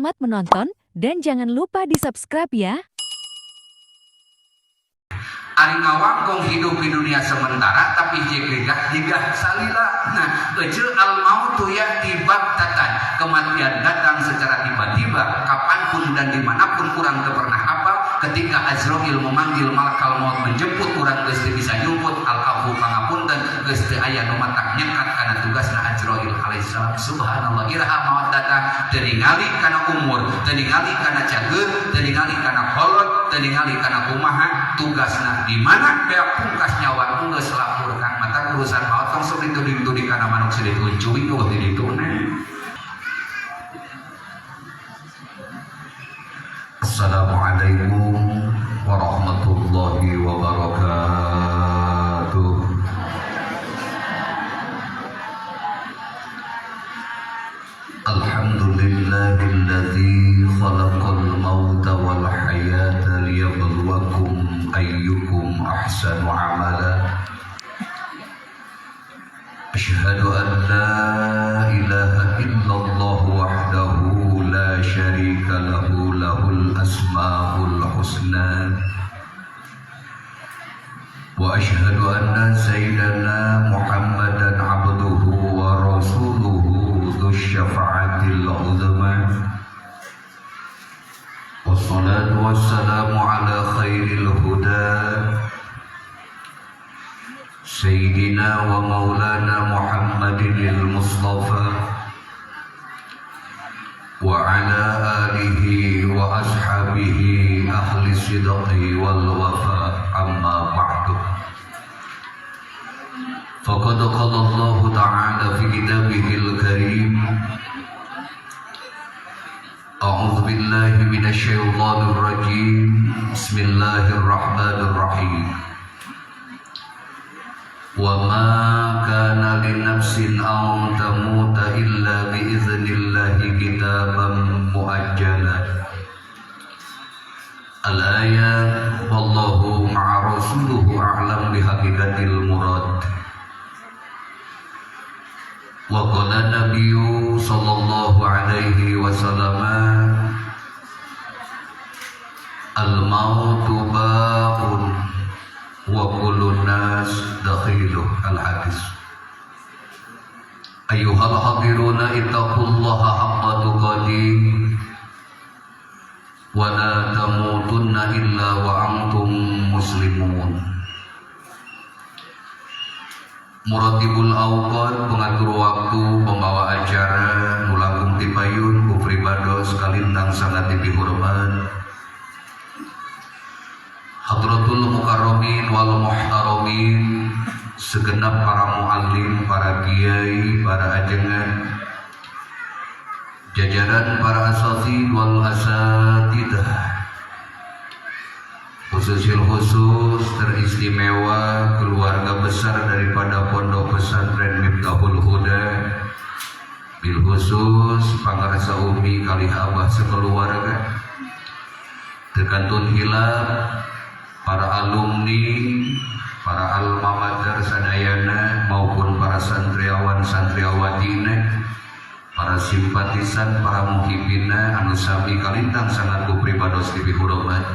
Selamat menonton dan jangan lupa di subscribe ya. Ari ngawangkong hidup di dunia sementara, tapi jika jika salila. Nah, ece al mautu ya'ti baghtatan, kematian datang secara tiba-tiba, kapanpun dan dimanapun kurang teu pernah apa. Ketika Azrail memanggil, malakal maut menjemput, urang geus teu bisa nyumput. Al afu, pangapunten, geus teu aya nu matak nyekat kana tugasna Azrail alaihissalam. Subhanallah, iraha maut datang teu ningali kana umur, teu ningali kana cageur, teu ningali kana kolot, teu ningali kana kumaha tugasna, di mana beak pungkas nyawa geus lapur kan. Mata urusan maut tong sok dituding-tuding kana manuk silit uncuing eueuh di ditu. Assalamualaikum warahmatullahi wabarakatuh. Alhamdulillahilladzi khalaqal mauta wal hayata liyabluwakum ayyukum ahsanu amala. Asyhadu an la ilaha illallah wahdahu la syarika lahu, lahul asmaul husna. Wa asyhadu anna sayyidana Muhammadan abduhu wa rasuluhu dzusyafa'atil uzma. Wassalatu wassalamu ala khairil huda sayyidina wa maulana Muhammadinil Mustafa wa ala alihi wa ashabihi ahli sidqi wal wafa. Amma ba'du. Faqad qala Allah ta'ala fi kitabihil karim. A'udzu billahi minasy syaithanir rajim. Bismillahirrahmanirrahim. Wa ma kana li nafsin an tamuta illa bi idznillah kitaban muajjala. Al-ayat, wallahu ma'a rasuluhu a'lam bi haqiqatil murad. Wa qala nabiyyu sallallahu alaihi wasallam, al-mautu babun wa kullun nas dakhiluh. Al-hadis. Ayyuhal hadiruna, ittaqullaha haqqa tuqatih wa la tamutunna illa wa antum muslimun. Muratibul awqat, pengatur waktu, pembawa acara nu langkung tipayun ku pribados kalintang sangat dipihormat, Hadratul mukarramin wal muhtaramin, segenap para muallim, para kiai, para ajengan, jajaran para asatid wal asatidah, khususil khusus teristimewa keluarga besar daripada Pondok Pesantren Miftahul Huda, bil khusus pangarsa umi kalih abah sekeluarga, terkantun hilap para alumni, para alma mater sadayana maupun para santriawan santriawatina, para simpatisan, para muhibina anu sami kalintang sangat ku pribados dipihormat.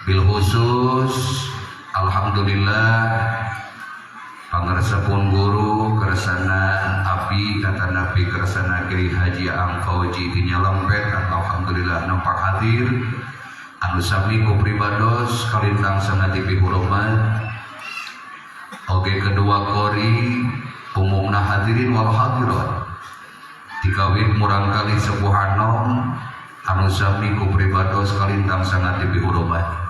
Bil khusus alhamdulillah pangarsa pun guru kersana abi kata nabi kersana Kiai Haji Ang Fauji dinyalempet, alhamdulillah nampak hadir anu sami ku pribados kalintang sangat dipihormat. Oge kedua kori umumna hadirin wal hadirat dikawin murang kali sepuh anom anu sami ku pribados kalintang sangat dipihormat.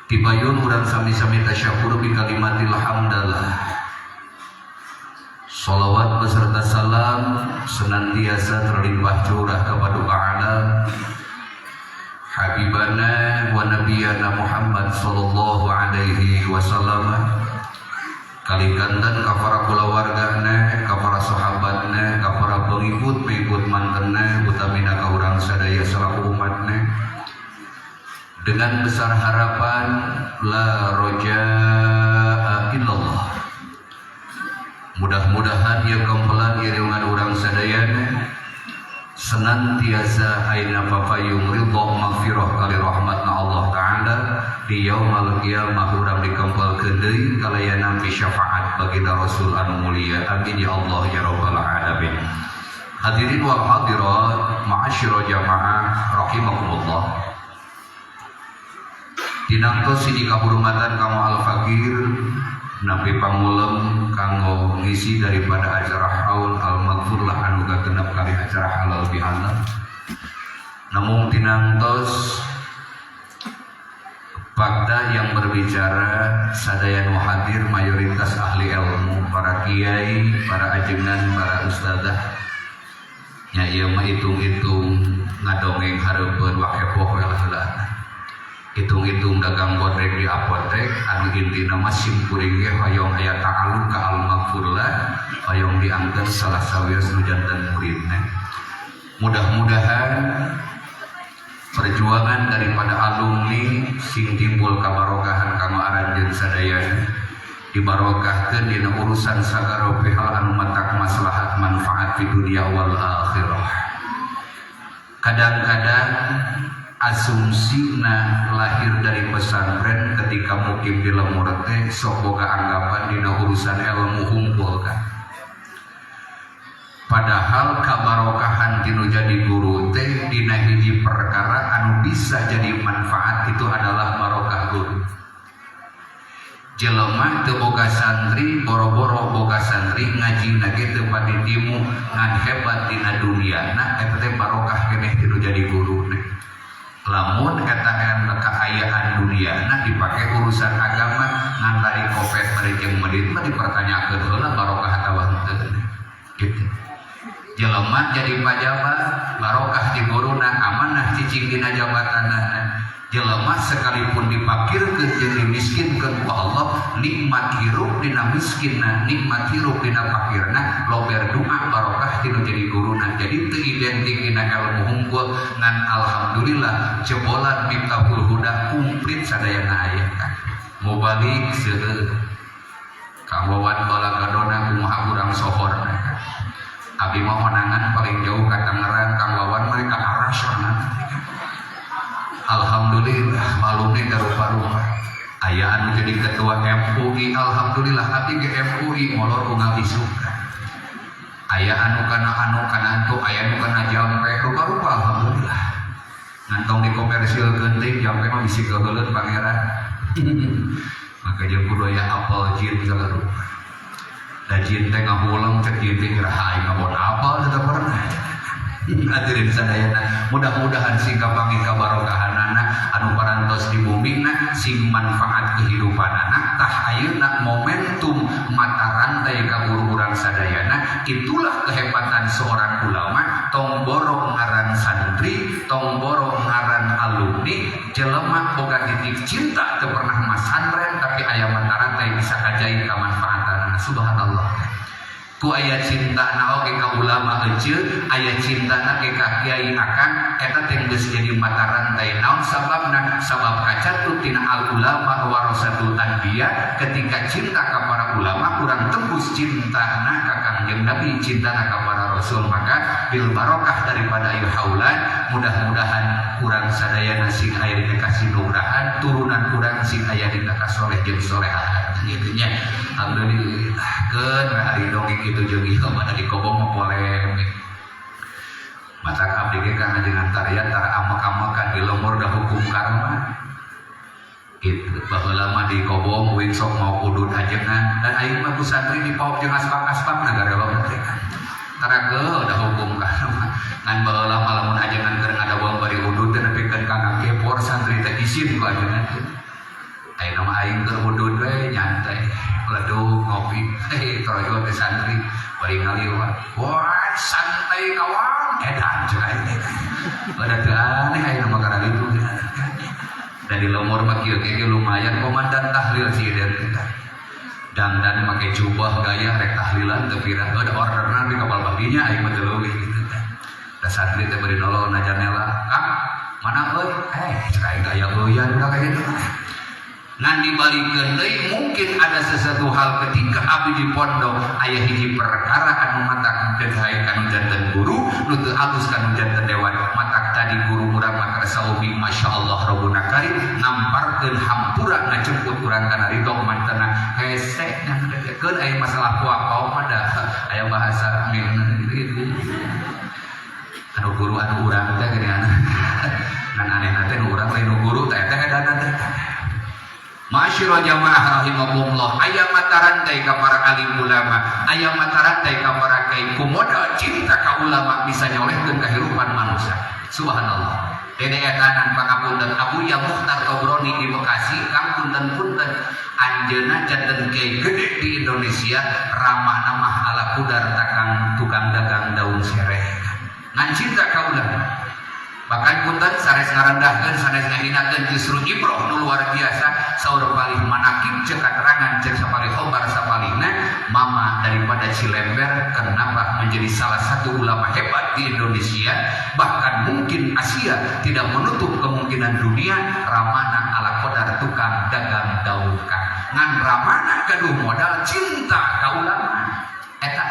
Tibayun urang sami-sami tasyakur bi kalimatil hamdalah. Salawat beserta salam senantiasa terlimpah curah kepada alam Habibana wa Nabiyana Muhammad sallallahu alaihi wasallam, kalikantan ka para kulawargana, ka para sahabatna, ka para pengikut-pengikut mantenna, utamina ka urang sadaya selaku umatna. Dengan besar harapan la rojaa illallah. Mudah-mudahan ya kempelan iringan urang sadayana Senantiasa aina papayung ridha maghfirah kali rahmatna Allah Ta'ala di yaumal qiyamah urang dikempalkeun deui kalayan nampi syafaat baginda Rasul anu mulia. Amin ya Allah ya rabbal alamin. Hadirin wal hadirat, ma'asyiral jamaah rahimakumullah. Tinangtos hiji kahurmatan kanggo Al Fakir nampi pangulem kanggo ngisi daripada acara haul al maghfurlah anu kagenep kali acara halal bihalal. Namun tinangtos fakta yang berbicara, sadaya nu hadir mayoritas ahli ilmu, para kiai, para ajengan, para ustazah nya. Ieu mah hitung-hitung ngadongeng hareupeun wakepoh we lah, hitung-hitung dagang bodrek di apotek. Anu intina mah sim kuring ge hoyong aya ta'alluq ka al maghfurlah, hoyong diangkeun salah sawios nu janten muridna. Mudah-mudahan perjuangan daripada alumni sing timbul kabarokahan kanggo aranjeun sadayana, dibarokahkeun dina urusan sagala hal anu matak maslahat manfaat di dunia wal akhirah. Kadang-kadang asumsina lahir dari pesantren, ketika mukim di lembur teh sok boga anggapan dina urusan ilmu hungkul kan. Padahal kabarokahan tinu jadi guru teh dina hiji perkara anu bisa jadi manfaat itu adalah barokah guru. Jelema teu boga santri, boro-boro boga santri, ngaji ge teu timu, ngan hebat dina dunia. Nah, eta teh barokah keneh tinu jadi guru. Lamun eta kan kaayaan dunia nah dipake urusan agama, ngan lari kopet bari jeung medit mah dipertanyakeun heula barokah atawa henteu gitu. Jelema jadi pajabat barokah di guruna, amanah cicing dina jabatanna. Jelema sekalipun dipakirkeun jeung dimiskinkeun ku Allah, nikmat hirup dina miskinna, nikmat hirup dina pakirna, lober doa barokah tinu jadi guruna. Jadi teu identik dina ilmu hungkul, ngan alhamdulillah jebolan Miftahul Huda komplit sadayana aya kan. Mubalik seueur Kang Wawan balagadona kumaha urang sohorna kan. Abi mah onangan paling jauh ka Tangerang, Kang Wawan mereka aras onangan. Alhamdulillah alumni rupa-rupa. Aya anu jadi ketua MUI, alhamdulillah abdi ge MUI molor unggal isuk. Aya anu kana anu kana anu, aya anu kana jampe, rupa-rupa alhamdulillah. Ngantong di komersil geuting jampe mah bisi keuheuleun pangeran. Maka jeung kudu aya apal jin segala rupa. Da jin teh ngahuleng, cek jin teh iraha aing ngabon apal teu pernah. Hadirin sadayana, mudah-mudahan sing kapanggih kabarokahanana anu parantos di bumina sing manfaat kehidupanana. Tah, ayeuna momentum mata rantai ka guru urang sadayana. Itulah kehebatan seorang ulama. Tong boro ngaran santri, tong boro ngaran alumni, jelema boga titik cinta teu pernah masantren tapi aya mata rantai bisa kajain kamanfaatan. Subhanallah, ku aya cinta na oge ka ulama eceu, aya cinta na ge ka kiai akang, eta teh geus jadi mata rantai. Naon sababna? Sabab kacatut tina al ulama warasatul anbiya. Ketika cinta ka para ulama, kurang tembus cinta na ka Kangjeng Nabi, cinta na ka para rasul. Maka bil barokah daripada ieu haulan, mudah-mudahan urang sadayana sing aya dina kasinugrahan, turunan urang sing aya dina kasoleh jeung solehahan gitu nya. Alhamdulillah keun we ari dongeng itu jeung ieu mah di kobong mah polemik. Matak abdi ge kan ajengan tarian tara amek-amekan di lembur, da hukum karma gitu. Baheula mah di kobong uing sok mau udud ajengan dan aing mah ku santri dipaok jeung asbak-asbak na garelo teh kan. Tara geul, da hukum karma. Ngan baheula mah lamun ajengan keur ngadawang bari udud teh nepikeun ka ngakepor santri teh, isin ku ajengan teh. Ayeuna mah aing keur udud we nyantai, ledug ngopi, hei troyo teh santri bari ngaliwat, "Wah, santai kawan," edan cek aing teh. Pada teu aneh ayeuna mah kana ditu. Dan di lembur mah kieu ge lumayan komandan tahlil si Iden teh kan. Dangdan make jubah gaya rek tahlilan teu pira ada orderna di kapal baginya, aing mah teu leuwih gitu kan. Da santri teh bari nolol na janela, "Kang, mana euy?" "Eh," cek aing, "aya euyan udah kayak gitu." Ngan dibalikeun deui, mungkin ada sesuatu hal ketika abdi di pondok aya hiji perkara anu matak teu hae kanu janten guru, nu teu alus kanu janten dewan. Matak tadi guru urang mah kersa umi, Masya Allah Rabbuna Karim, ngamparkeun hampura, ngajemput urang kana ridho mantena hese keun aya masalah puak mah da aya bahasa gitu anu guru anu urang teh geuningan ngan anehna teh nu urang lain nu guru teh teh edan teh. Masyurul jamaah rahimakumullah, aya mata rantai ka para alim ulama, aya mata rantai ka para kiai. Ku modal cinta ka ulama bisa nyolehkeun kehidupan manusia. Subhanallah. Dede etanan, pangapunten, Abuya Mukhtar Tobroni di Bekasi, kang, punten-punten, anjeunna janten kiai gede di Indonesia, ramah namah ala kudar takang tukang dagang daun sereh, ngan cinta ka ulama. Bahkan punten, sanes ngarendahkeun, sanes ngahinakeun, justru ibroh nu luar biasa. Saur palih manakib, cek katerangan, cek sapalih khobar sapalihna, mama daripada Cilember kenapa menjadi salah satu ulama hebat di Indonesia, bahkan mungkin Asia, tidak menutup kemungkinan dunia, ramana ala kodar tukang dagang daun kang, ngan ramana gaduh modal cinta ka ulama. Eta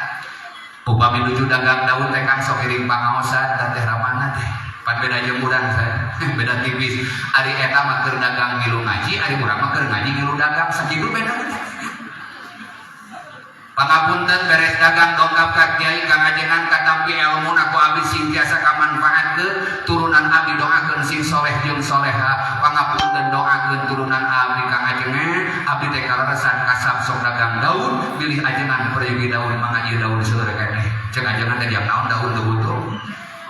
upami nuju dagang daun teh, kang, sok iring pangaosan teh ramana teh. Pan beda jeung urang saya, beda tipis. Ari eta mah keur dagang ngilu ngaji, ari urang mah keur ngaji ngilu dagang, sakitu beda. Pangapunten, beres dagang dongkap ka kiai, "Kang Ajengan, katampi ilmu ku abdi sing tiasa kamanfaatkeun, turunan abdi doakeun sing soleh jeung soleha. Pangapunten, doakeun turunan abdi, Kang Ajengan. Abdi teh kaleresan kasab sok dagang daun, bilih ajengan peryogi daun, mangga ieu daun seueur keneh." Cek ajengan teh, "Jam naon daun teu butuh?"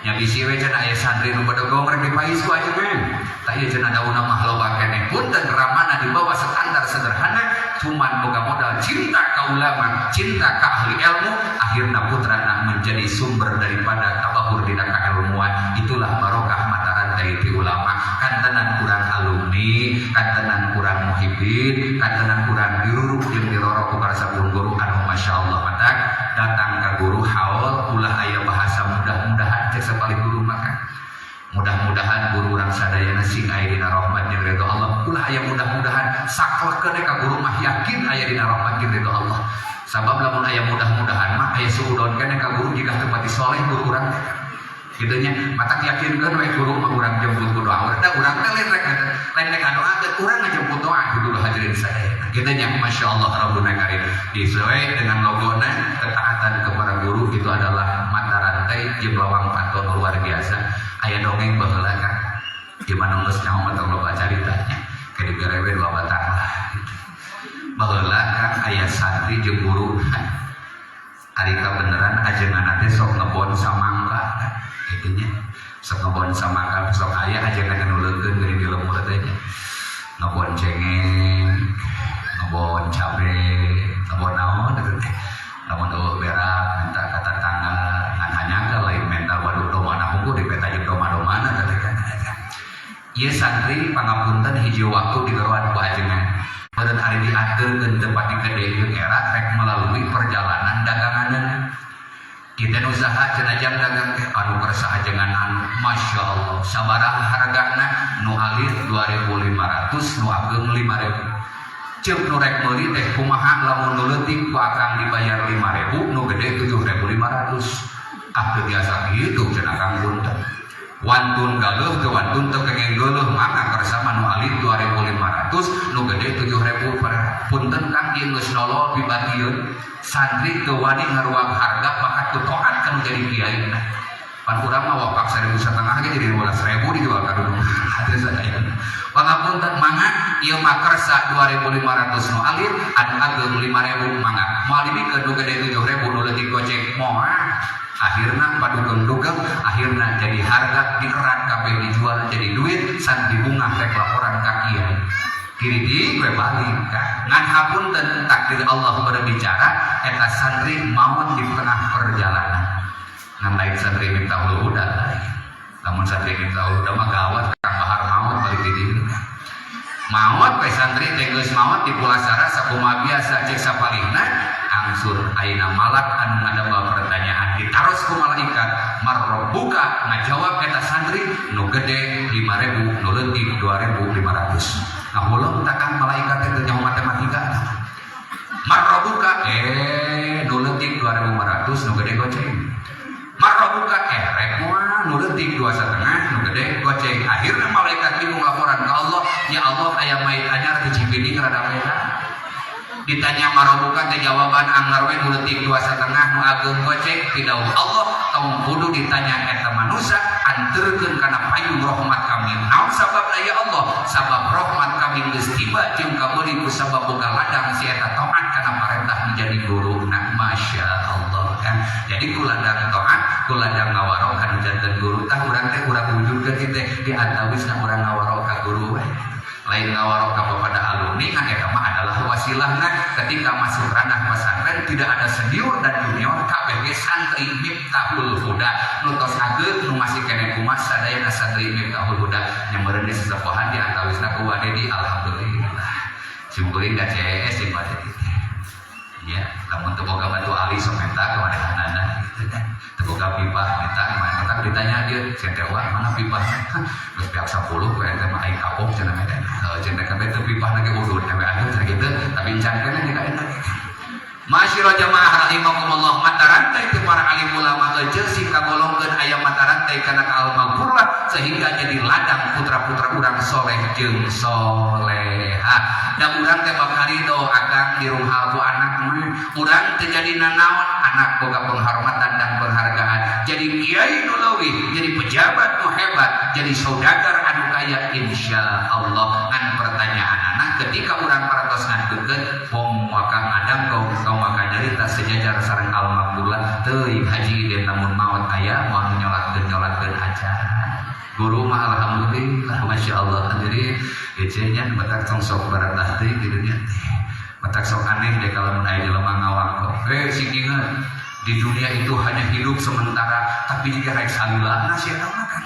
Nya bisi we cenah aya santri nu bedegong rek dipais ku ajengan. Tah, ieu cenah daunna mah loba keneh. Punten, ramana di bawah standar sederhana, cuman boga modal cinta ka ulama, cinta ka ahli ilmu, akhirnya putrana menjadi sumber daripada tabahur dina keilmuan. Itulah barokah mata rantai ti ulama. Kantenan kurang alumni, kantenan kurang muhibin, kantenan kurang diruruk jeung dirorok ku para guru anu Masya Allah. Matak datang ke guru haul ulah aya bahasa mudah-mudahan. Cek sapalih guru maka, mudah-mudahan guru urang sadayana sing aya dina rahmat jeung ridho Allah. Ulah aya mudah-mudahan, saklekkeun ka guru mah yakin aya dina rahmat jeung ridho Allah. Sabab lamun aya mudah-mudahan mah aya suudon keneh ka guru, jika teu pati soleh guru urang teh kitu nya. Matak yakinkeun we guru mah urang jemput ku doa. Da urang teh lain rek lain rek ngadoakeun, urang ngajemput doa kitu hadirin sadayana kitu nya. Masya Allah Rabbuna Karim, disesuai dengan logona ketaatan kepada guru itu adalah mata rantai jeung lawang panto luar biasa. Aya dongeng baheula kan, gimana geus nyaho mah tong loba caritanya, kayak dibere we loba lah gitu. Baheula kan aya santri jeung guru. Ari beneran ajengan teh sok ngebon samangka kan kitu nya, sok ngebon samangka, sok aya ajengan anu leukeun geuning di lembur teh nya, ngebon cengek, ngebon cabe, ngebon naon eta teh. Lamun eueuh berak minta ka tatangga, ngan hanjakal lain minta waduk domana hungkul dipenta jeung doma-domana teh kan. Ieu santri, pangapunten, hiji waktu digeroan ku ajengan. Meureun ari diaturkeun teu pati gede jeung era rek melalui perjalanan daganganna. Kita usaha cenah, jang dagang teh anu kersa ajengan anu Masya Allah, sabaraha hargana? Nu alit 2500, nu ageng 5000. Ceuk nu rek meuli teh, "Kumaha lamun nu leutik ku akang dibayar 5000, nu gede 7500?" "Ah, teu biasa kitu," cenah, "Kang, punten. Wantun galeuh teu wantun teu kengeng geuleuh, mangga kersa mah nu alit 2500, nu gede 7000." "Punten, Kang, ieu geus nolol pibatieun." Santri teu wani ngaruag harga, bakat teu taat kan jadi kiai. Nah, pan urang mah wapak 1500 ge jadi 12.000 dijual ka dulu. "Pangapunten, mangga ieu mah kersa 2500 nu alit, anu ageng 5000, mangga. Moal dibikeun nu gede 7000, nu leutik goceng?" "Moal." Akhirna padugeng-dugeng, akhirna jadi harga dierat kabeh, dijual jadi duit. Santri bungah, rek laporan ka kiai, kiri we balik ka. Ngan hapunten, takdir Allah berbicara, eta santri maut di tengah perjalanan. Ngan lain santri Miftahul Huda, lain. Lamun santri Miftahul Huda mah gawat, Kang Bahar maut balik di dieu. Maot we santri teh, geus maot di pulasara sakumaha biasa. Cek sapalihna, angsur ayeuna malak anu ngadamel pertanyaan, ditaros ku malaikat, "Marrobuka?" Ngajawab eta santri, nu gede 5000, nu leutik 2500. Ngahuleng takang malaikat teh teu nyaho matematika. Marrobuka nu leutik 2500 nu gede goceng. Marrobuka rek moal nu leutik 2,5 nu gede goceng. Akhirna malaikat bingung laporan ke Allah, ya Allah aya mayit anyar di Cipining rada beda. Ditanya marrobuka teh jawaban anggar we nu leutik 2,5 nu ageung goceng. Pidawuh Allah tong kudu ditanya eta manusia, anterkeun kana payung rahmat kami. Naon sababna ya Allah? Sabab rahmat kami geus tiba jeung kabeuli ku sabab boga ladang si eta taat kana parentah menjadi guru. Nah, masya Allah kan. Jadi ku ladang taat, ku ladang ngawaro kana janten guru tah urang teh urang wujudkeun teh di antawisna urang ngawaro ka guru we. Lain ngawaro ka kepada alumni kan eta mah adalah wasilahna. Ketika masuk ranah pesantren tidak ada senior dan junior, kabeh ge santri Miftahul Huda. Nu tos ageung nu masih keneh kumaha sadayana santri Miftahul Huda. Nyameureun di sesepuhan di antawisna ku Dedi, alhamdulillah. Simkuring da CS jeung Dedi teh. Ya, lamun teu boga batu ali sok minta ka manehanana gitu kan. Teu boga pipa minta ka manehna, ditanya dia centewa mana pipa. Terus pihak 10 ku eta mah aing kapok cenah teh. Heuh cenah kabeh teu pipah lagi udud ewe atuh cenah kitu, tapi encan keneh ka eta. Masyiro jamaah rahimakumullah, mata rantai ti para alim ulama ece sing kagolongkeun aya mata rantai kana ka al-maghfurlah sehingga jadi ladang putra-putra urang soleh jeung soleha. Da urang teh bakal ridho akang dirunghal ku anak mah. Urang teh jadi nanaon, anak boga penghormatan dan penghargaan. Jadi kiai nu leuwih, jadi pejabat nu hebat, jadi saudagar anu kaya insyaallah. Ngan pertanyaan anak ketika urang parantos ngantunkeun pom maka ngadangkong tong maka nyarita sejajar sareng al-maghfurlah teuing haji den lamun maot aya moal nyolatkeun acan. Guru mah alhamdulillah masyaallah. Jadi ecenya batak tong sok baratah teh di dunia teh. Batak sok aneh deh kalau mun aya jelema ngawangkong. Sing inget di dunia itu hanya hidup sementara, tapi jika rek salila nah sia mah kan.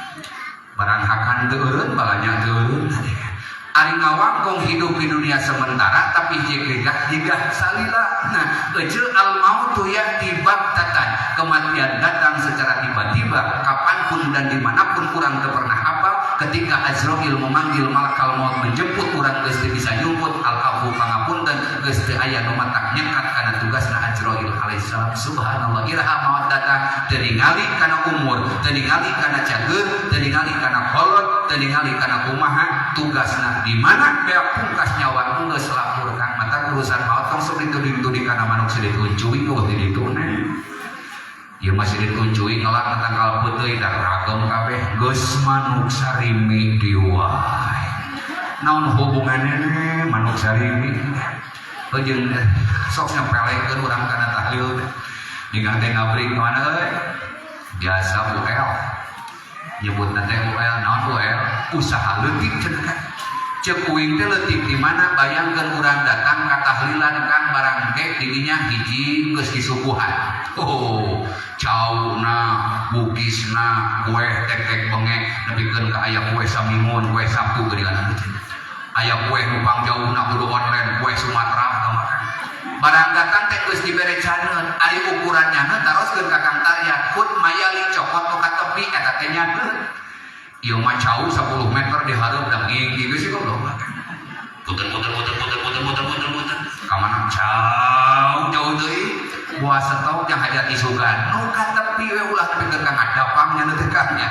Barang hakan teu eureun balanya teu eureun tadi kan. Ari ngawangkong hidup di dunia sementara tapi jika salila. Nah, ece al mautu ya'ti baghtatan, kematian datang secara tiba-tiba kapanpun dan dimanapun urang teu pernah apa. Ketika Azrail memanggil malakal maut menjemput urang geus teu bisa nyumput al afu pangapunten geus teu aya nu matak nyekat kana tugasna Azrail alaihissalam. Subhanallah, iraha maut datang teu ningali kana umur, teu ningali kana cageur, teu ningali kana kolot, teu ningali kana kumaha tugasna di mana beak pungkas nyawa geus lapor kang mata urusan maut tong sok dituding-tuding kana manuk silih kuncuing eueuh di ditu na. Ieu mah silih kuncuing ngelak tangkal peuteuy da ragam kabeh geus manuk sarimi diwae. Naon hubunganna manuk sarimi? Jeung sok nyepelekeun urang kana tahlil teh. Ningal teh ngabrik mana euy? Biasa UL. Nyebutna teh UL, naon UL? Usaha leutik cenah kan. Cek uing teh leutik di mana bayangkeun urang datang ka tahlilan kang barang ke didinya hiji geus disuguhan. Oh, cauna, bukisna, kue tek-tek bengek nepikeun ka aya kue samingun, kue Sabtu geuningan teh. Aya kue nu pangjauhna kudu online, kue Sumatera kamaran. Barang datang teh geus dibere caneut, ari ukuran nyaneut taroskeun ka Kang Taryat, kut mayali cokot nu ka tepi eta teh nyaneut. Ieu mah jauh 10 meter di hareup da nginggi geus goblok. Puter puter puter puter puter puter puter puter. Ka mana jauh jauh deui. Buah stok yang hajat isukan. Nu ka tepi we ulah nepikeun ka ngadapang nyaneut teh nya.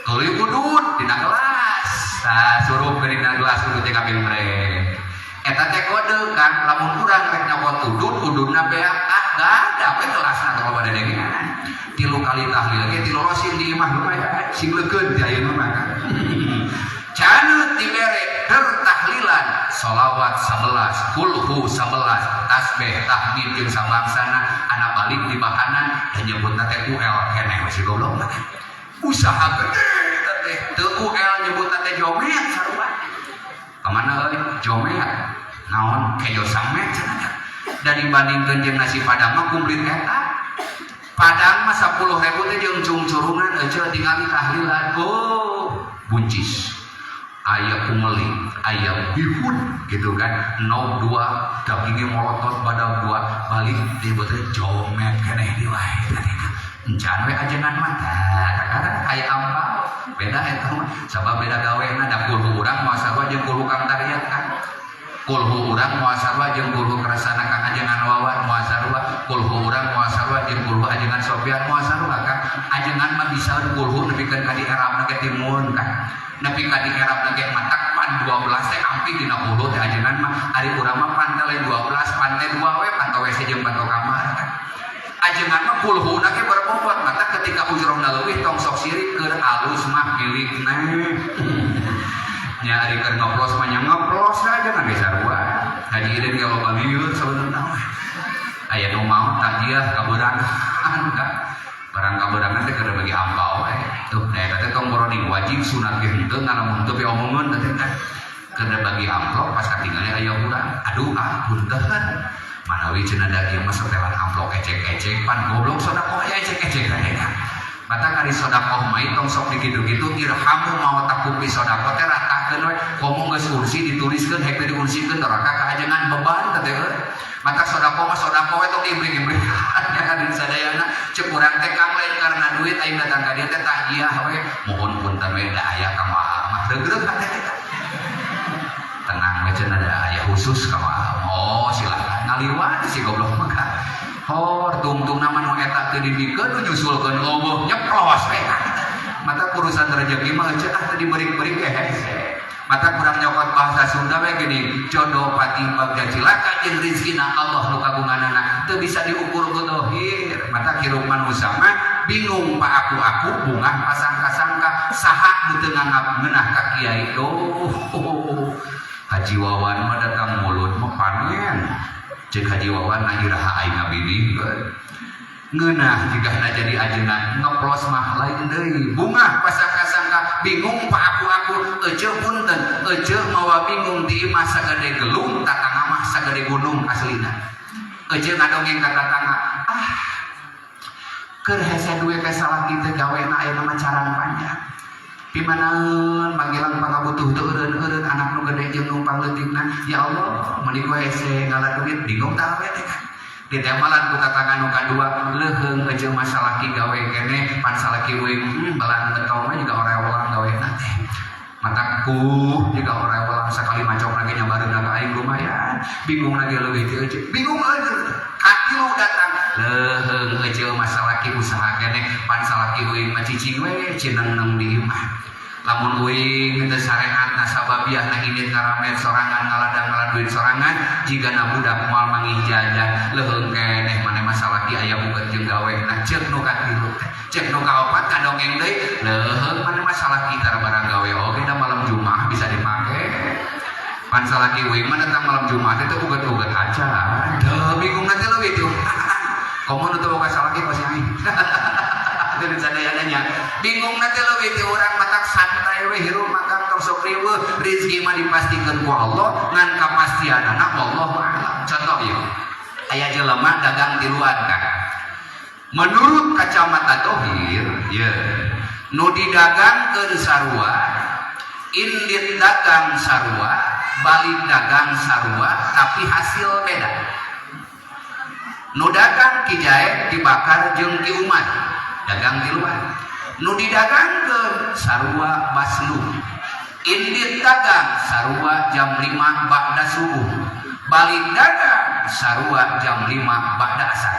Tuluy udud dina gelas. Tah surup ke dina gelas udud teh kaping brek. Eta teh kode kan lamun urang rek nyokot udud ududna beak ah gak ada we gelasna teh loba dedengean. 3 kali tahlil ge tilolosin di imah lumayan sing leukeun ti ayeuna mah kan. Caneut dibere der tahlilan sholawat 11 kulhu 11 tasbih tahmid jeung sabangsana anak balik di bahanan dan nyebutna teh UL keneh we si goblok mah. Usaha gede teh teu UL nyebutna teh jomet sarua. Ka mana euy jomet? Naon kejo samet cenah. Da dibandingkeun jeung nasi padang mah kumplit eta. Padang mah 10.000 teh jeung cungcurungan euceu tingali tahlilan. Oh, buncis. Aya pungeli, aya bihun gitu kan. 02 dagingnya molotot badag 2 balik disebutnya jomet keneh di wae tadi. Encan we ajengan mah tah kakara aya ampal. Beda eta mah sabab beda gawena da kulhu urang moal sarua jeung kulhu Kang Taryat kan. Kulhu urang moal sarua jeung kulhu kersana Kang Ajengan Wawan moal sarua, kulhu urang moal sarua jeung kulhu Ajengan Sofian moal sarua Kang. Ajengan mah bisa kulhu nepikeun ka di erabna ge timun Kang. Nepi ka di erabna ge matak pan 12 teh ampih dina kulhu teh ajengan mah. Ari urang mah pan teh lain 12, pan teh 2 we, panto WC jeung panto kamar Kang. Ajengan mah kulhuna ge berbobot, mata ketika ujrohna leuwih tong sok sirik keur alus mah milikna. Nya ari keur ngeplos mah nya ngeplos aja kan ge sarua. Haji Idin ge loba lieur sabenerna mah. Aya nu maot takziah kaberangan ka. Barang kaberangan teh keur bagi angpao we. Tuh da eta teh tong boroning wajib sunat ge henteu ngalamun teu piomongeun teh kan. Keur bagi amplop pas katingali aya urang. Aduh ah punten. Manawi cenah da ieu mah setelan amplop ecek-ecek pan goblok sedekah aya ecek-ecek teh kan. Mata kari sodakoh mah tong sok dikitu-kitu irhamu mautakum bi sodakoh teh ratakeun we komo geus ursi dituliskeun hek teh diursikeun doraka ka ajengan beban teh euy. Mata sodakoh mah sodakoh we tong diibrik-ibrik nya ka sadayana ceuk urang teh Kang lain karena duit aing datang ka dieu teh takziah we mohon punten we da aya ka mah reugreug hate teh. Tenang we cenah da aya khusus ka mah. Oh silakan ngaliwat si goblok mah ka. Hor tungtung nama nu eta teu dibikeun nu nyusulkeun eueuh nyeplos we. Mata urusan rezeki mah eueuh ah teu dibeurik-beurik ge hese. Mata kurang nyokot bahasa Sunda we geuning jodoh pati bagja cilaka jeung rezekina Allah nu kagunganana teu bisa diukur ku dohir. Mata hirup manusia mah bingung pa aku-aku bungah pasangka-sangka saha nu teu nganggap ngeunah ka kiai. Duh Haji Wawan mah datang mulut mah panen. Cek Haji Wawan na iraha aing ngabidihkeun. Ngeunah jigana jadi ajengan ngeplos mah lain deui. Bungah pasangka-sangka bingung pa aku-aku eceu punten eceu mawa bingung di imah sagede gelung tatangga mah sagede gunung aslina. Eceu ngadongeng ka tatangga ah keur hese duwe teh salaki teh gawena ayeuna mah carang panjang. Pimanaeun manggilang pangabutuh teu eureun-eureun anak nu gede jeung nu pangleutikna ya Allah meuni ku hese ngala duit bingung tah we teh kan. Ditemalan ku tatangga nu kadua leuheung eueuh masalah ki gawe keneh pan salaki eueuh balan getong mah juga orewelang gawena teh. Mata ku juga orewelang sakali macok lagi nyabareun ka aing lumayan bingung lagi leuwih ti eueuh bingung eueuh katilu datang leuheung eueuh masalah ki usaha keneh pan salaki eueuh mah cicing we cinengneng di imah. Lamun uing teu syariat nasababiah na indit ngaramet sorangan ngaladang ngaladuit sorangan jigana budak moal mangih jajan leuheung keneh maneh masalah ki aya uget jeung gawe na ceuk nu katilu teh ceuk nu kaopat kadongeng deui leuheung maneh masalah ki tar barang gawe oge da malam Jumat bisa dipake pan salaki uing mah datang malam Jumat teh uget-uget aja teu bingung nanti leuwih teh komo nu teu boga salaki pasti aing. Dari sadayana bingung nanti leuwih teh urang matak santai we hirup matak tong sok riweuh rezeki mah dipastikeun ku Allah ngan kapastianana wallahu a'lam. Contoh ieu aya jelema dagang tiluan kan menurut kacamata dohir ye nu didagangkeun sarua indit dagang sarua balik dagang sarua tapi hasil beda. Nu dagang Ki Jae dibakar jeung Ki Umar dagang tiluan nu didagangkeun sarua baslu indit dagang sarua jam 5 ba'da subuh balik dagang sarua jam 5 ba'da asar.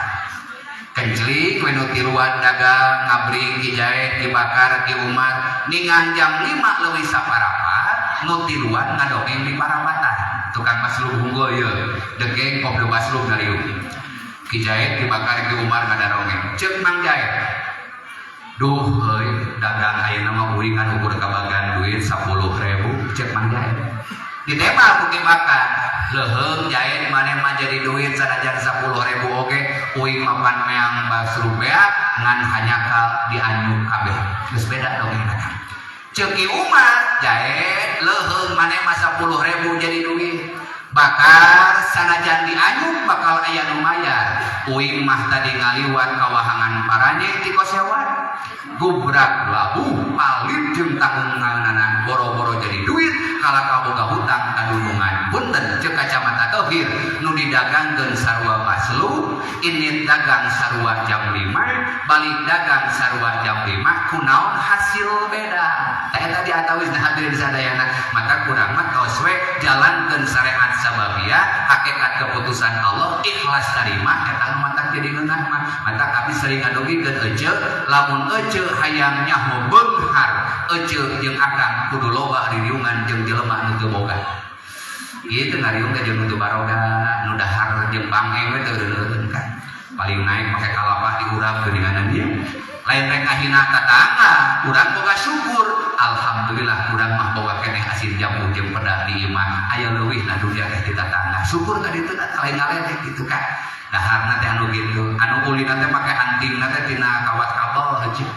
Kenclik we nu tiluan dagang ngabring Ki Jae dibakar Ki Umar ningan jam 5 leuwih saparapat nu tiluan ngadongeng di parapatan tukang baslu unggul ieu degeng kopi baslu ngariung Ki Jae dibakar Ki Umar ngadarongeng ceuk Mang Jae duh euy dagang ayeuna mah uing ngan ukur kabagan duit 10.000 ceuk Mang Jae ditembak ku Ki Bakar leuheung Jae maneh mah jadi duit sanajan 10.000 oge uing mah pan meang basru bea ngan hanyakal dianyuk kabeh geus beda dongengna ceuk Ki Umar Jae leuheung maneh mah 10.000 jadi duit bakar sanajan dianyuk bakal aya nu mayar uing mah tadi ngaliwat kawahangan paranye ti kosewan gubrak labuh palit jeung tanggunganana boro-boro jadi duit kalah kaboga hutang kadulungan punten ceuk kacamata dohir nu Didagangkeun sarua baslu, ini dagang sarua jam 5, balik dagang sarua jam 5, kunaon hasil beda? Tah, eta diatawis. Nah, hadirin sadayana, maka kurang mah tos we jalankeun syariat sababiyah, hakikat keputusan Allah, ikhlas tarima. Eta nu matak jadi ngeunah mah. Matak abdi sering ngadugikeun ece, lamun ece hayang nyaho beunghar, ece jeung akang kudu loba ririungan jeung jelema nu teu boga. Gitu, ngariung teh jeung nu teu baroga, nu dahar jeung bangeng we teu eureun kan. Paling naik make kalapah diurap geuninganan ieu. Lain rek ngahina tatangga, urang boga syukur. Alhamdulillah, urang mah boga keneh asin jambu jeung peda di imah. Aya leuwihna dunia teh di tatangga. Syukur ka ditu, lain ngaledek gitu kan. Daharna teh anu gitu, anu ulina teh make antingna teh tina kawat kabel heueuh.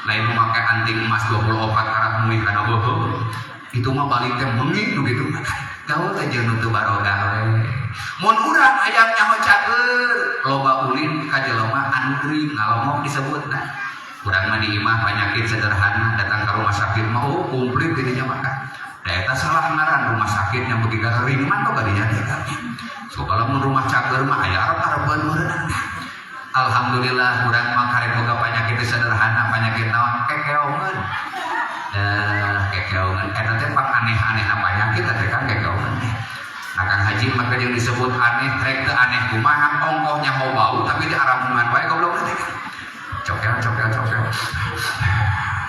Lain nu make anting emas 24 karat muih kana beuheung. Itu mah balik teh mengi nu gitu. Gaul teh jeung nu teu baroga we. Mun urang hayang nyaho cager, loba ulin ka jelema anu gering, ngalongok disebutna. Urang mah di imah penyakit sederhana, datang ke rumah sakit mah oh komplit jadinya mah kan. Da eta salah ngaran rumah sakit yang begitu kering mah tuh kadinya teh kan. So kalau mun rumah cager mah aya arep-arepeun meureunana. Alhamdulillah, urang mah karek boga penyakit sederhana, penyakit naon, kekeongeun. Nah, kekeongeun eta teh pang aneh-anehna penyakit teh kan kekeongeun. Nah, Kang Haji, maka yang disebut aneh, rek teu aneh kumaha, ongkoh nyaho bau tapi di aramungan wae goblok teh kan. Cokel cokel cokel.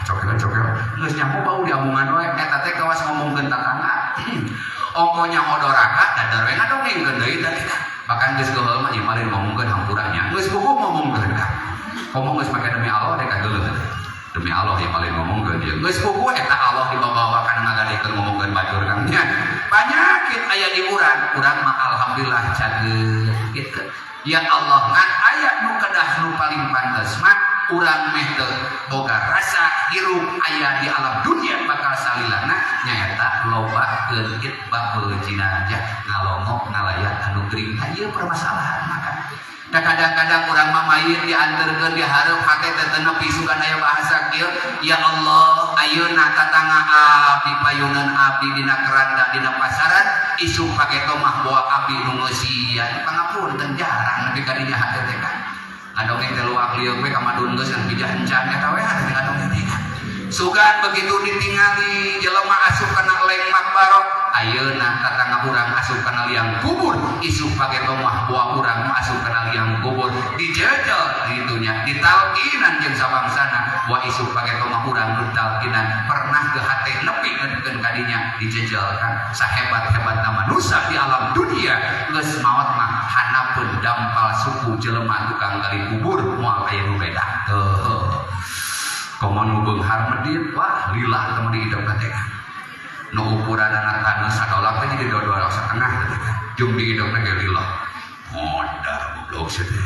Cokel cokel. Geus nyaho bau di amungan wae, eta teh kawas ngomongkeun tatangga. Ongkoh nyaho doraka, dadar we ngadongengkeun deui teh kan. Bahkan geus geheul mah ieu paling ngomongkeun hampuranya. Geus buku ngomongkeun kan. Ngomong geus make demi Allah dek geuleuh. Demi Allah yang paling ngomongkeun dia. Geus buku eta Allah dibawa-bawa kana ngagadekeun ngomongkeun batur kan nya. Penyakit aya di urang, urang mah alhamdulillah cager gitu. Ya Allah, ngan aya nu kedah nu paling pantes mah urang meh teu boga rasa hirup aya di alam dunia bakal salilana, nyaeta lobakeun itba'ul jinazah, ngalongok ngalayat anu gering. Nah, ieu permasalahan mah kan. Da kadang-kadang urang mah mayit dianterkeun di hareup hate teh teu nepi, sugan aya bahasa kieu, "Ya Allah, ayeuna tatangga abdi payuneun abdi dina keranda dina pasaran, isuk pageto mah bawa abdi nu ngeusian." Pangapunten, jarang nepi ka dinya hate teh kan. Ngadongeng teh luak lieuk we ka madun geus ngan bijah encan, eta we hate teh ngadongeng teh kan. Sugan begitu ditingali jelema asup kana leng makbarok, ayeuna tatangga urang asup kana liang kubur, isuk pageto mah bawa urang asup kana liang kubur, dijejel ditunya, ditalkinan jeung sabangsana, wa isuk pageto mah urang nu talkinan. Pernah ke hate nepi keun kadinya dijejel kan? Sahebat-hebatna manusia di alam dunia geus maot mah hanapeun dampal suku jelema tukang gali kubur, moal aya nu beda teuh. Komo nu beunghar medit, wah lila teh di hidup teh. Nu ukuranana taneuh sadolak teh jadi 2,5 dolak teh kan. Jeung di hidupna ge lila. Modar goblok sia teh.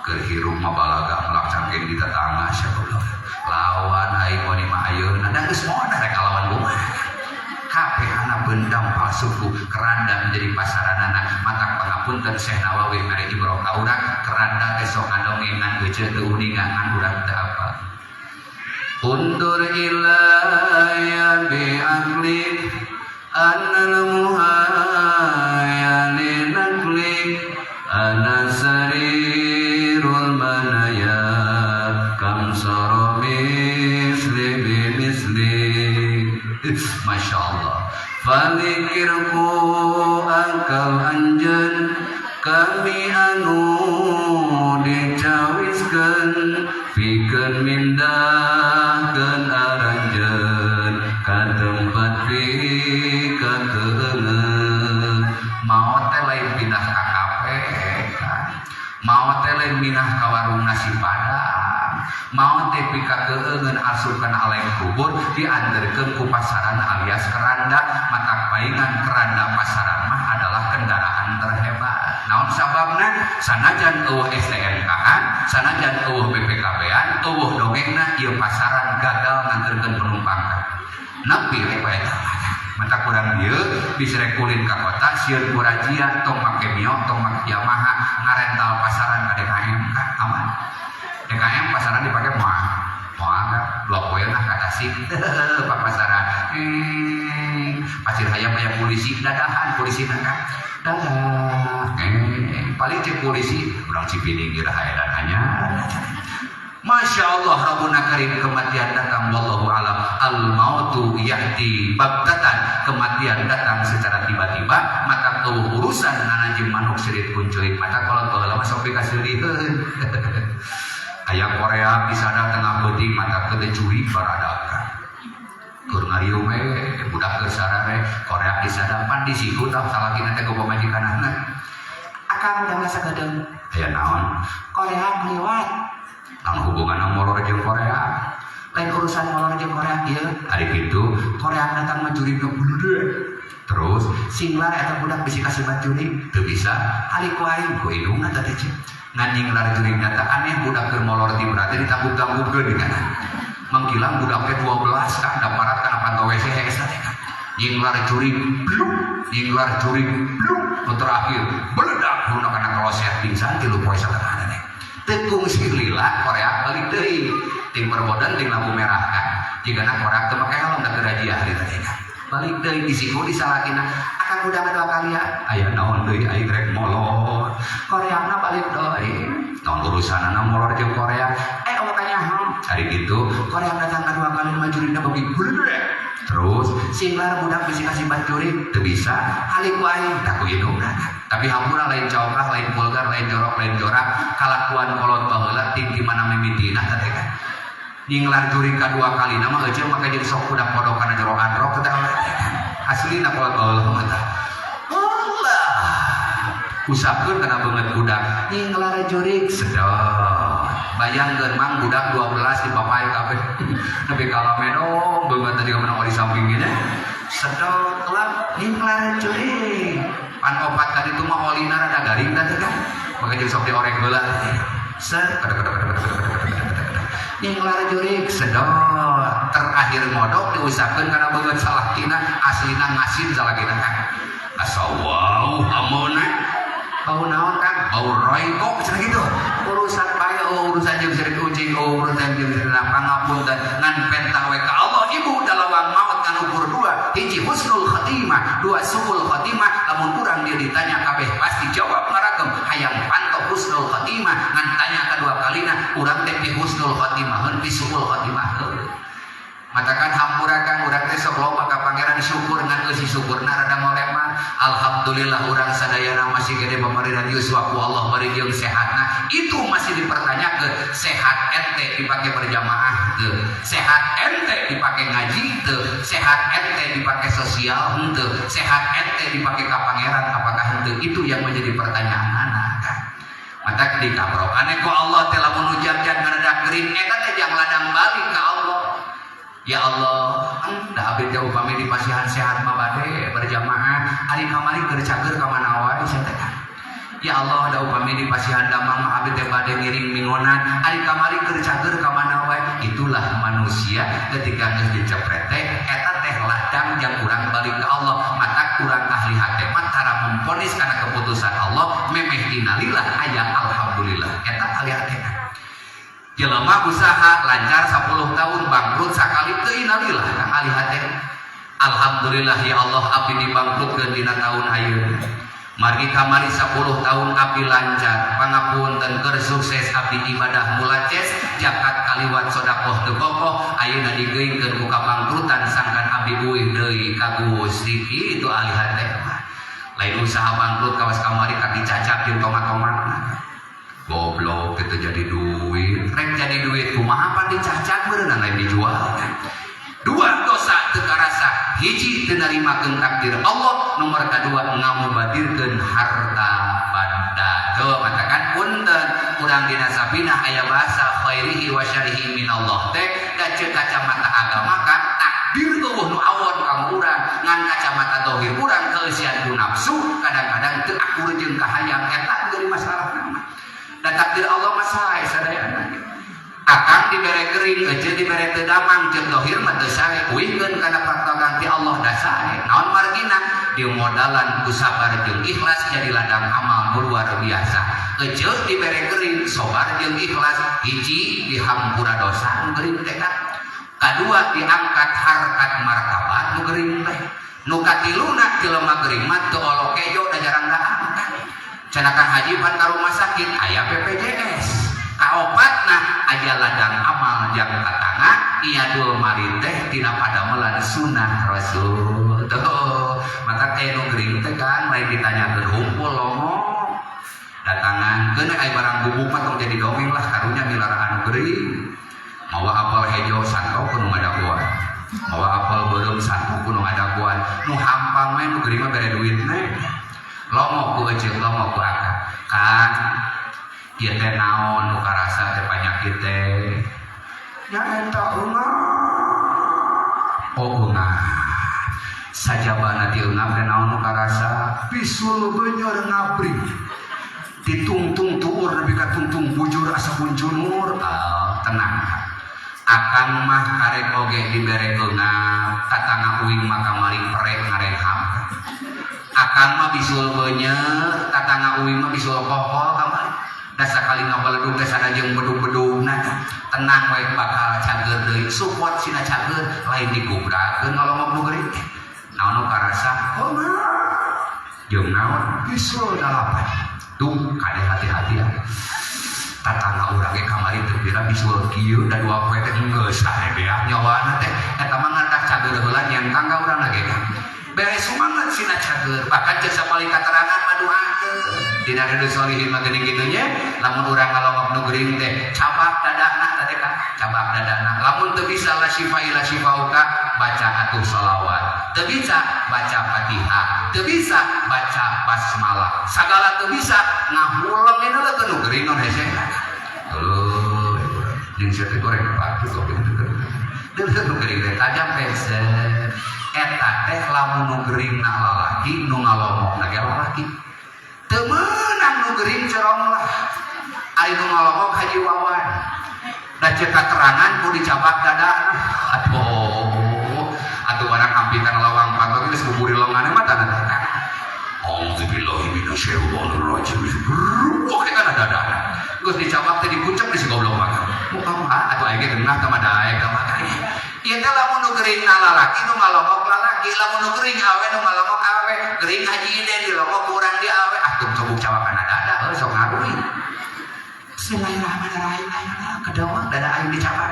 Keur hirup mah balaga melak cangkeng di tetangga sia goblok. Lawan aing wani mah ayeuna da geus modar, rek lawan kumaha? Kabeh hanapeun dampal suku keranda menjadi pasaranana. Matak pangapunten, Syekh Nawawi mere ibroh ka urang, keranda teh sok ngadongeng ngan ece teu uninga, ngan urang teu apal. Undur ilaya bi aqlik annal muhaya linaklik ana sarirul manaya kam sara misli bi misli. Masya Allah. Falikirku akal anjen kami anu dicawiskeun pikeun mindahkeun aranjeun ka tempat pika keungeun. Maot teh lain pindah ka kafe kan, maot teh lain pindah ka warung nasi padang, maot teh pika keungeun asup kana alam kubur, dianterkeun ku pasaran alias keranda. Matak paingan keranda pasaran mah adalah kendaraan terhebat. Naon sababna? Sanajan eueuh STNK-an, sanajan eueuh BPKB-an, eueuh dongengna, ieu pasaran gagal nganterkeun penumpang ka nepi we bae. Mata kurang dieu bisa rek ulin ka kota sieun ku razia, tong make Mio, tong make Yamaha, ngarental pasaran ka DKM kan aman. DKM pasaran dipake moal. Moal 2 poe nah ka Tasik papasaran. Pasir hayam aya polisi dadahan, polisi kan dadah. Paling cek polisi urang Cipining iraha edan anyar. Masya Allah, Rabbuna Karim, kematian datang, wallahu alam, al mautu ya'ti baghtatan, kematian datang secara tiba-tiba. Maka euweuh urusan nana jeung manuk sirit kuncurit. Mata kalau baheula mah sok dikaseuriheun, aya Korea di sana tengah peuting, mata teu jurig baradakan keur ngariung we budak keur sarare Korea di sana pan di situ tah salakina teh ku pamajikanana. Akang udah masa gedeng. Aya naon? Korea ngeliwat. Naon hubunganna molor jeung Korea? Lain urusan molor jeung Korea ieu. Ari kitu? Korea datang mah jurig nu. Terus? Singlar eta budak bisi kasebat jurig. Teu bisa. Ali ku aing ku indungna teh cek ngan nyinglar jurig data aneh, budak keur molor ti berarti ditanggup-tanggupkeun kan mangkilang budak teh 12 kan da parat kana panto WC hese teh kan nyinglar jurig bluk, nyinglar jurig bluk, nu terakhir meledak huruna kana kloset, pingsan 3 poe satengahna teh. Teu kungsi lila Korea balik deui ting perbodan ting lampu merah kan jigana Korea teu make helm da keur razia harita teh kan balik deui di siku di salakina. Akang udah dua kali ya. Aya naon deui? Aing rek molor. Koreana balik deui. Naon urusanana molor jeung Korea? Makanya Ari kitu? Korea datang kedua kali mah jurigna beuki gede. Terus? Singlar budak bisi kasebat jurig. Teu bisa. Ali ku aing. Tak ku indungna. Tapi hampura, lain cokah, lain vulgar, lain jorok, lain jorak, kalakuan kolot baheula ting di mana mimitina teh kan nyinglar jurig kadua kali nama euceung make jadi sok budak kodok kana jero androk teh aslina kolot baheula mah tah. Allah, usapkeun kana beungeut budak nyinglar jurig. Sedot. Bayangkeun, mang, budak 12 dipapai kabeh nepi ka lamedong beungeut tadi ka di samping gini, sedot lah. Nyinglar jurig. Pan opat kali itu mah olina rada garing tadi kan maka jadi sok diorek heula set. Nyinglar jurig. Sedot. Terakhir modok, diusapkeun kana beungeut salakina, aslina ngasin salakina kan asa wow amona. Bau naon, Kang? Bau royco cenah gitu. Urusan Bae, oh, urusan jeung sirik ucing, oh, urusan jeung sirik pangapunten, ngan penta we ka Allah ibu dalawang maut ngan ukur dua: hiji husnul khatimah, dua suul khatimah. Lamun urang dia ditanya kabeh pasti jawab ngaragem hayang panto husnul khatimah. Ngan tanya kedua kalina, urang teh pi husnul khatimah heun pi suul khatimah heuh. Matakan hampura, Kang, urang teh sok loba ka Pangeran syukur ngan eusi syukurna rada ngolemar. Alhamdulillah urang sadayana masih gede pamarinan yuswa ku Allah bari jeung sehatna. Itu masih dipertanyakeun, sehat ente dipake berjamaah teu? Sehat ente dipake ngaji teu? Sehat ente dipake sosial henteu? Sehat ente dipake ka Pangeran apakah henteu? Itu yang menjadi pertanyaan anak kan. Mata dikabrok aneh ku Allah teh lamun hujan ngaredak gering eta teh jang ladang balik ka Allah. Ya Allah, da abdi teh upami di pasihan sehat mah bade berjamaah, ari kamari keur cager ka mana wae sia teh kan. Ya Allah, da upami di pasihan damang mah abdi teh bade ngiring mingonan, ari kamari keur cager ka mana wae. Itulah manusia ketika geus dicepret teh eta teh ladang jang urang balik ke Allah. Mata urang ahli hate mah tara memvonis karena keputusan Allah, memeh innalillah aya alhamdulillah. Eta ahli hate. Jelema usaha lancar 10 tahun, bangkrut sakali teu innalillah kan ahli hate. Alhamdulillah, ya Allah, abdi dibangkrutkeun dina tahun ayeuna. Margi kamari 10 tahun abdi lancar, pangapunten, keur sukses abdi ibadah mulaces, zakat kaliwat sedekah teu kokoh, ayeuna digeungkeun ku kabangkrutan sangkan abdi uih deui ka Gusti. Itu ahli hate mah. Lain usaha bangkrut kawas kamari kaki cacak jeung tomat-tomat. Goblok itu jadi duit, rek jadi duit kumaha pan dicacak berenang lain dijual. Dua dosa teu karasa: hiji teu narimakeun takdir Allah, nomor kedua ngamubadirkeun harta banda. Tuh, matakan punten, urang dina sapinah aya bahasa khairihi wa syarrihi minallah teh da ceuk kacamata agama kan takdir euweuh nu awon ka urang, ngan kacamata dohir urang keeusian ku nafsu kadang-kadang teu akur jeung kahayang, eta jadi masalah nama. Dan takdir Allah mah sae sadayana. Akang Akang dibere gering, ece dibere teu damang, ceuk dohir mah teu sae. Uihkeun kana ganti Allah da sae. Naon margina? Dimodalan ku sabar jeung ikhlas jadi ladang amal nu luar biasa. Ece dibere gering, sabar jeung ikhlas, hiji dihampura dosa nu gering teh kan. Kadua diangkat harkat martabat nu gering teh. Nu katiluna jelema gering mah teu olo kejo da jarang daang kan. Cenah Kang Haji pan ka rumah sakit aya BPJS. Kaopatna aya ladang amal jang tatangga iyadul marid teh tina padamelan sunnah Rasul. Tuh, maka teh nu gering teh kan lain ditanyakeun humpul lomo. Datangan keun aya barang bubuk mah tong jadi dongeng lah karunya milaraan gering. Mawa apel hejo santok kudu ngadaguan. Mawa apel beureum santok kudu ngadaguan. Nu hampang we nu gering mah bere duitna. Lomo ku eceuk, lomo ku akang. Kang, ieu teh naon nu karasa teh panyakit teh? Nya eta eungap. Oh eungap. Sajabana ti eungap teh naon nu karasa? Bisul beunyer ngabring. Ditungtung tuur nepi ka tungtung bujur asa kunjunur. Ah, tenang. Akang mah karek oge dibere eungap, tatangga uing mah kamari perek ngareham. Akang mah bisul beunyer, tatangga uing mah bisul kohol kamari. Da sakali ngabaledug teh sada jeung bedug-bedugna. Tenang we bakal cager deui. Support sina cager, lain digubrakeun ngalongok nu gering. Naon nu karasa? Oh mah. Jeung naon? Bisul dalapan. Tuh, kade hati-hati ya. Tatangga urang ge kamari teu pira bisul kieu da dua poe teh geus sae beak nyawana teh. Eta mah ngarah cager heula nyengkang ka urang ge. Beres semangat sina cager, bahkan ceuk sapali katerangan mah doakeun. Dina Riyadhus Shalihin mah geuning kitu nya, lamun urang ngalongok nu gering teh cabak dadana teh kan, cabak dadana. Lamun teu bisa la syifa illa syifauka, baca atuh salawat. Teu bisa baca Fatihah, teu bisa baca basmalah. Sagala teu bisa ngahuleng ini leukeun nu gering non hese. Heuh, jeung sia teh goreng pak tuh kitu. Deuleu nu gering teh tajam teh. Eta teh lamun nu gering na lalaki nu ngalongok na ge lalaki. Teu meunang nu gering cerong lah. Ari nu ngalongok Haji Wawan. Da ceuk katerangan ku dicabak dadana. Aduh, atuh barang ampi kana lawang panto geus buburi longane mah tanah. Auzubillahi minasyaitonir rajim. Oke kana dadana. Geus dicabak teh dikucek di si goblok mah. Muka mah atuh aing ge geunah tah mah daek tah mah. Ieu teh lamun nu gering na lalaki nu ngalongok lalaki, lamun nu gering awe nu ngalongok awe, gering Haji Iden dilongok ku urang di awe, ah teu cobuk cabak kana dada heuh sok ngaruy. Bismillahirrahmanirrahim. Kedawang dada aing dicabak.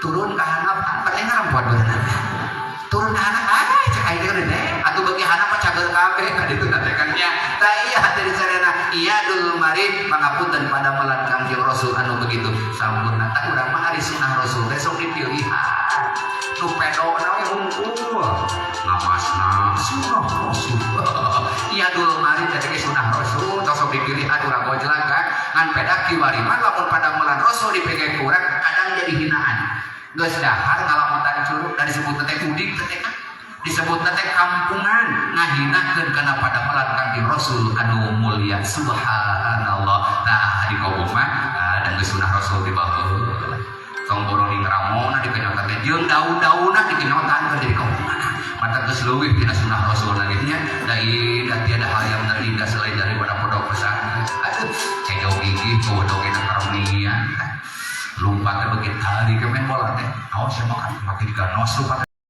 Turun ka handap, paling ngarampuan beunang. Turun ka handap, ah cek aing teh deh. Atuh beuki handap mah cager kabeh ka ditu teh kan nya. Tah iya hati sarena iyadul marid pangapunten padamelan Kangjeng Rasul anu begitu sampurna. Tah urang mah ari sunah Rasul teh sok dipilihan. Nu pedona we hungkul. Ngamasna sunah Rasul. Iyadul marid teh ge sunah Rasul tos sok dipilihan urang gojlak kan. Ngan peda kiwari mah lamun padamelan Rasul dipege ku urang kadang jadi hinaan. Geus dahar ngalamutan curug da disebut teh udik teh kan. Disebut teh kampungan ngahinakeun kana padamelan Kangjeng Rasul anu mulia subhanallah. Nah di kobong mah da geus sunah Rasul di baheula. Tong boro ning ramona dikenyotan teh jeung daun-daunna dikenyotan keur jadi kobongan. Mata geus leuwih tina sunah Rasul na gitu nya. Da indah tiada hal yang terindah selain daripada pondok pesantren. Aduh, cejo gigi bodoh kita karunia. Lompat teh begitu tadi ke main bola teh. Awas ya makan makin ganos lompat.